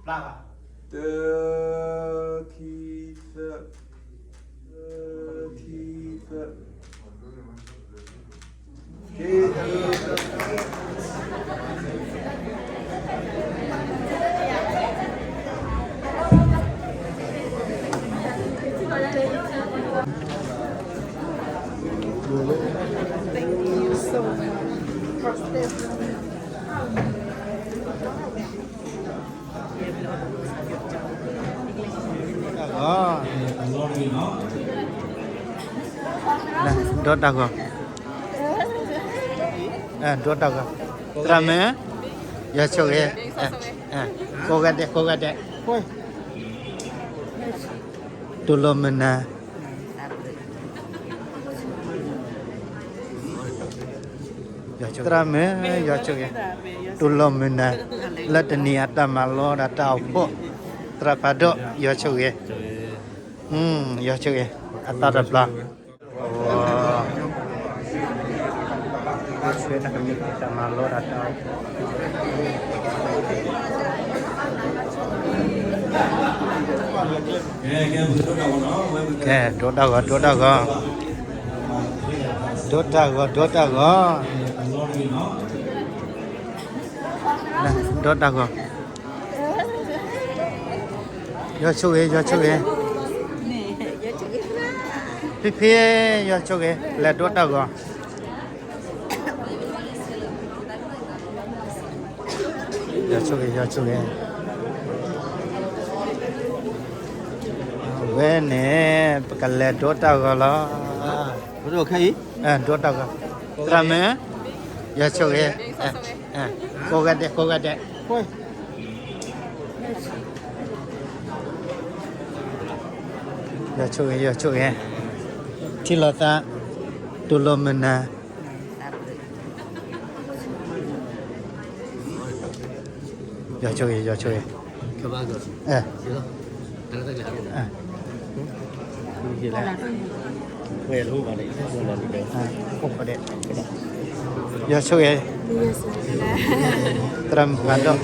တၢ်ဘၣ်, တၢ ခံ သၢ, တၢ ခံ သၢ, ဒီးတၢ်ဂီၤ, ဒီးတၢ်ဂီၤ, သရၣ်မုၣ်, ယွၤဆိၣ်ဂ့ၤ, ကိးဂၤဒဲး ကိးဂၤဒဲး, တိၢ်လိာ်မုာ်နၤ သရၣ်မုၣ်, ယွၤဆိၣ်ဂ့ၤ, တိၢ်လိာ်မုာ်နၤ လၢတနံၤအတၢ်မၤလိဒီးတၢ်အိၣ်ဖှိၣ်, သရၣ်ဖးဒိၣ် ယွၤဆိၣ်ဂ့ၤ, ယွၤဆိၣ်ဂ့ၤ, အသီတဘျီ တၢ်မၤလိဒီးတၢ်အိၣ်ဖှိၣ်, ကဲ ဒိတၢ်ဂီၤ ဒိတၢ်ဂီၤ, ဒိတၢ်ဂီၤ ဒိတၢ်ဂီၤ, ဒိတၢ်ဂီၤ, ယွၤဆိၣ်ဂ့ၤ ယွၤဆိၣ်ဂ့ၤ, ဖံဖံ ယွၤဆိၣ်ဂ့ၤ လဲၤဒိတၢ်ဂီၤ, ယွၤဆိၣ်ဂ့ၤ ယွၤဆိၣ်ဂ့ၤ, အဝဲန့ၣ် ပကလဲၤဒိတၢ်ဂီၤလီၤ, ဒိတၢ်ဂီၤ, သရၣ်မုၣ်, ယွၤဆိၣ်ဂ့ၤ, ကိးဂၤဒဲး ကိးဂၤဒဲး, ယွၤဆိၣ်ဂ့ၤ ယွၤဆိၣ်ဂ့ၤ, ထံၣ်လိာ်သး, တိၢ်လိာ်မုာ်နၤ, ယွၤဆိၣ်ဂ့ၤ ယွၤဆိၣ်ဂ့ၤ, ယွၤဆိၣ်ဂ့ၤ, သရၣ်မုၣ်ဖးဒိၣ်,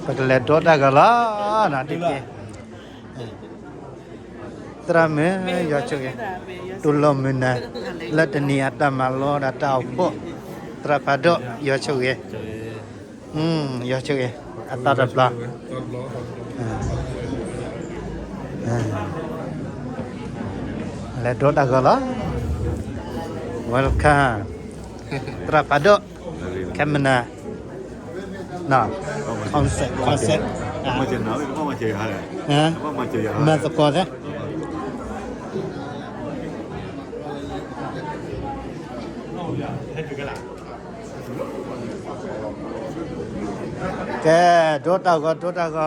ပကလဲၤဒိတၢ်ဂီၤလီၤ, သရၣ်မုၣ် ယွၤဆိၣ်ဂ့ၤ, တိၢ်လိာ်မုာ်နၤ လၢတနံၤအတၢ်မၤလိဒီးတၢ်အိၣ်ဖှိၣ်, သရၣ်ဖးဒိၣ် ယွၤဆိၣ်ဂ့ၤ, ယွၤဆိၣ်ဂ့ၤ, အသီတဘျီ, လဲၤဒိတၢ်ဂီၤလီၤ, welcome, သရၣ်ဖးဒိၣ်, ခဲမနၤ, concept, concept, မၤသကိးသ့ ကဲ ဒိတၢ်ဂီၤ ဒိတၢ်ဂီၤနီၤ.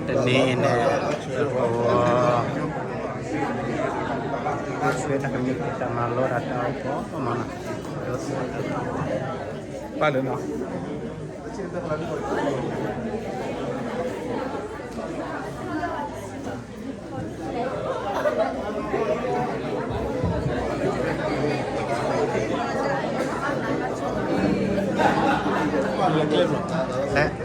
တနံၤအံၤန့ၣ် ပှၤဆှၢတၢ်ကမံးတၢ်မၤလိတၢ်တၢ်အိၣ်ဖှိၣ်မးနီၤ ပၢ်လၢနီၤ လဲၣ် လဲၣ်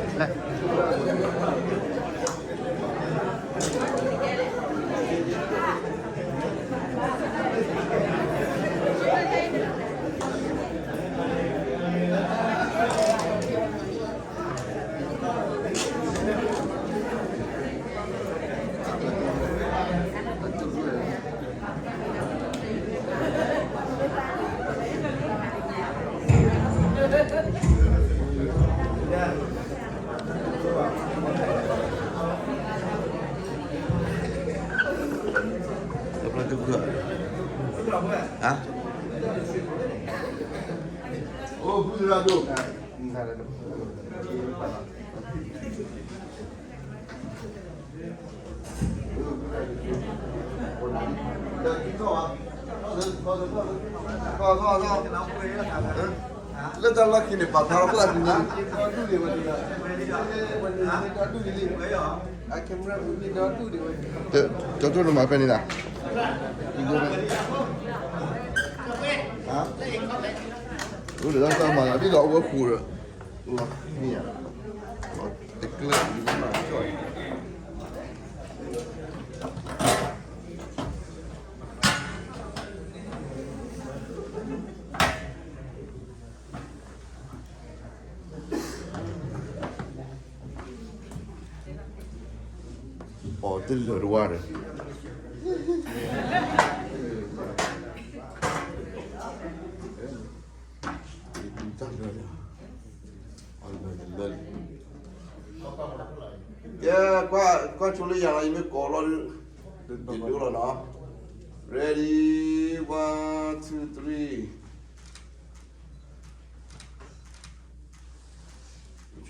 တဘျီတဘျီ ဟါ အိၣ် ဘုရားတို့ ဒီးတံၤထီၣ်ဘၣ် လၢတၢ်လီၢ်ခံန့ၣ် ပာ်ဖျါထီၣ်ပှၢ်တနံၤ, ကၠီကၠိနမၤဖဲန့ၣ်ဒၣ်, အိၣ်ဒီးတၢ်မၤလီၤ ဒ်သိးအဝဲဃိဒီး, မ့ၢ်ဧါ, တကျၢၢ်မၤကၠီၣ် ပီၤတလၢာ်တဝါဒီး, ကဲ, ကွၢ်ဆိလၢယၤလီၤ ယမ့ၢ်ကိးလီၤဒုး, ယဒိလီၤနီၤ, ready, one, two, three.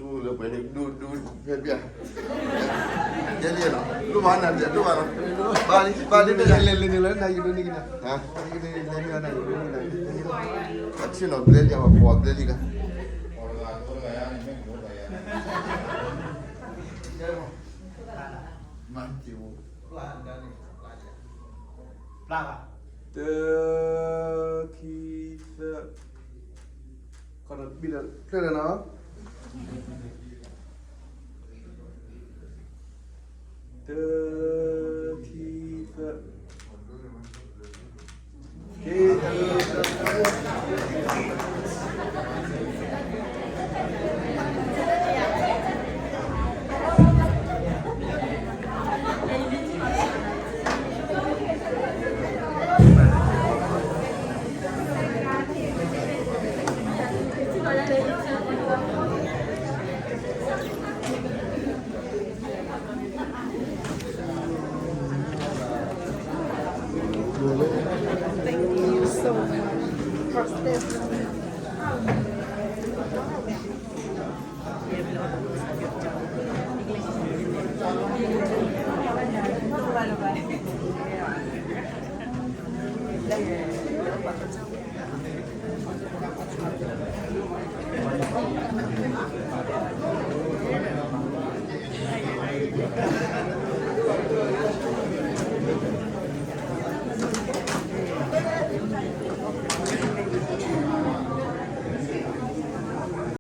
ဆိလၢပှဲၤန့ၣ် ဒိဒိဖဲပျၢ်, ကဲလံနီၤ, ဒိၣ်ဘၣ်နၤဒိၣ်ဘၣ်နီၤ, ဘၣ်လံ ဘၣ်လံ လဲၤလဲၤလဲၤလဲၤလၢနၤယဒိန့ၢ်ကနၤ, အဆ့ၣ်နီၤဘျဲလံ အဝဲပှၤဘျဲလံလၢ တၢ ခံ သၢ, ဖျဲၣ်လၢနီၤ, တၢ ခံ သၢ.